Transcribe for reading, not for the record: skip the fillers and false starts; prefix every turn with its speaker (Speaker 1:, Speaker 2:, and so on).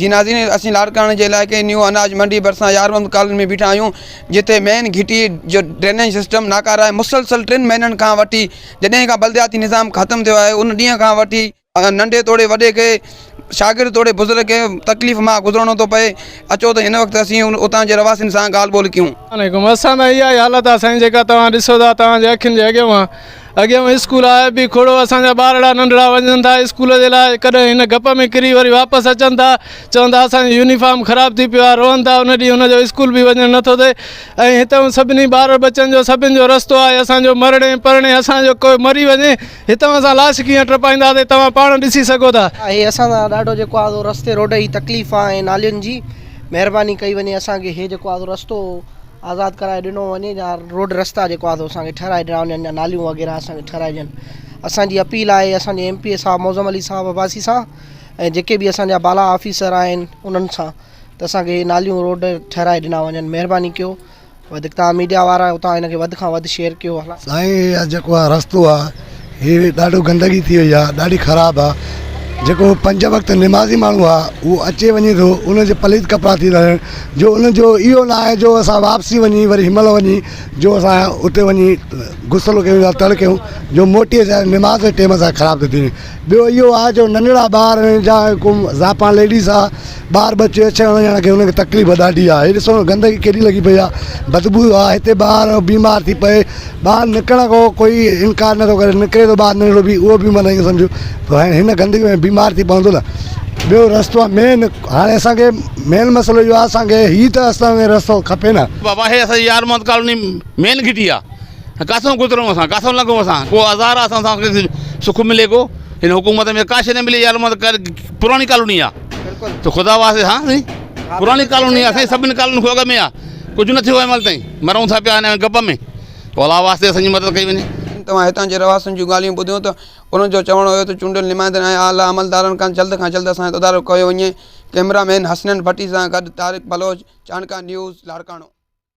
Speaker 1: جي ناظرين اسين لاڙڪاڻي جي علائقي نيو اناج منڊي ڀرسان يار محمد ڪالوني ۾ بيٺا آهيون جتي مين گهٽي جو ڊرينيج سسٽم ناڪاره آهي مسلسل ٽن مهينن کان وٺي جڏهن کان بلدياتي نظام ختم ٿيو آهي ان ڏينهن کان وٺي ننڍي توڙي وڏي کي شاگرد توڙي بزرگ کي تڪليف مان گذرڻو ٿو پئي اچو ته هن وقت اسين اتان جي رهواسين سان ڳالهه ٻولهه ڪيون.
Speaker 2: عليڪم اسان تان اها ئي حالت آ سائين جيڪا توهان ڏسو ٿا توهان جي اکين جي اڳيون آ اڳيون اسڪول آهي به کوڙو اسان جا ٻارڙا ننڍڙا وڃن ٿا اسڪول جي لاء ڪڏهن هن گپ ۾ ڪري وري واپس اچن ٿا چون ٿا اسان جو يونيفارم خراب ٿي پيو آ روئن ٿا ان ڏينهن ان جو اسڪول به وڃڻ نٿو ٿئي ۽ هتان سڀني ٻار ٻچن جو سڀن جو رستو آهي اسان جو مرڻي پرڻي اسان جو ڪوئي مري وڃي هتان اسان لاش ڪيئن ٽپائينداسين توهان پاڻ ڏسي سگهو ٿا.
Speaker 3: آهي اسان سان ڏاڍو جيڪو آ سو رستي روڊ جي تڪليف آ ۽ نالين جي مهرباني ڪئي وڃي اسان کي هي جيڪو آ سو رستو آزاد ڪرائي ڏنو وڃي يا روڊ رستا جيڪو آ سو اسان کي ٺهرائي ڏنا وڃن يا ناليون وغيره اسان کي ٺهرائي ڏين اسان جي اپيل آهي اسان جي ايم پي اي صاحب معظم علي صاحب عباسي سان ۽ جيڪي به اسان جا بالا آفيسر آهن انهن سان ته اسان کي هي ناليون روڊ ٺهرائي ڏنا وڃن مهرباني ڪيو وڌيڪ توهان ميڊيا وارا آهيو توهان هن کي وڌ کان وڌ شيئر ڪيو.
Speaker 4: سائين هي جيڪو آ رستو آ هي ڏاڍو گندگي ٿي وئي آ ڏاڍي خراب آ جيڪو پنج وقت نمازي ماڻهو آ اهو اچي وڃي ٿو ان جي پليت ڪپڙا ٿي ٿا وڃن جو ان جو اهو نه آهي جو اسان واپسي وڃي وري هن مهل وڃي جو اسان اتي وڃي غسل ڪيون يا تڙ ڪيون جو موٽي اچي نماز جي ٽيم سان خراب ٿو ٿي وڃي ٻيو اهو آ جو ننڍڙا ٻار جا ڪو زائفان ليڊيز آ ٻار ٻچي اچڻ وڃڻ کي انهن کي تڪليف ڏاڍي آهي هي ڏسو نه گندگي ڪيڏي لڳي پئي آهي بدبوء آهي هتي ٻار بيمار ٿي پئي ٻاهر نڪرڻ کان ڪوئي انڪار نٿو ڪري نڪري ٿو ٻار ننڍڙو به اهو به معنيٰ ائين سمجهو هاڻي هن گندگي ۾ بيمار ٿي پوندو نه ٻيو رستو آهي مين هاڻي اسانکي مين مسئلو اهو آهي اسانکي هي ته اسانکي رستو کپي نه.
Speaker 5: بابا هي اسان جي يار محمد ڪالوني مين گهٽي آ ڪاٿون گذرون اسان ڪاٿون لنگهون اسان ڪو آزار آ اسان سان سک ملي ڪو هن حڪومت ۾ ڪا شي نه ملي يار محمد پراڻي ڪالوني آ ته خدا واسطي ها سائين پراڻي ڪالوني آ سائين سڀني ڪالوني کان اڳ ۾ آ ڪجهه نه ٿيو آهي مهل تائين مرون ٿا پيا هن گپ ۾ پوء الله واسطي اسان جي مدد ڪئي وڃي.
Speaker 1: توهان هتان جي رهواسين جون ڳالهيون ٻڌيون ته انهن جو چوڻ هيو ته چونڊيل نمائندن ۽ اعليٰ عملدارن کان جلد کان جلد اسان جو تدارڪ ڪيو وڃي ڪئميرا مين حسنين ڀٽي سان گڏ طارق بلوچ، چانڊڪا نيوز، لاڙڪاڻو.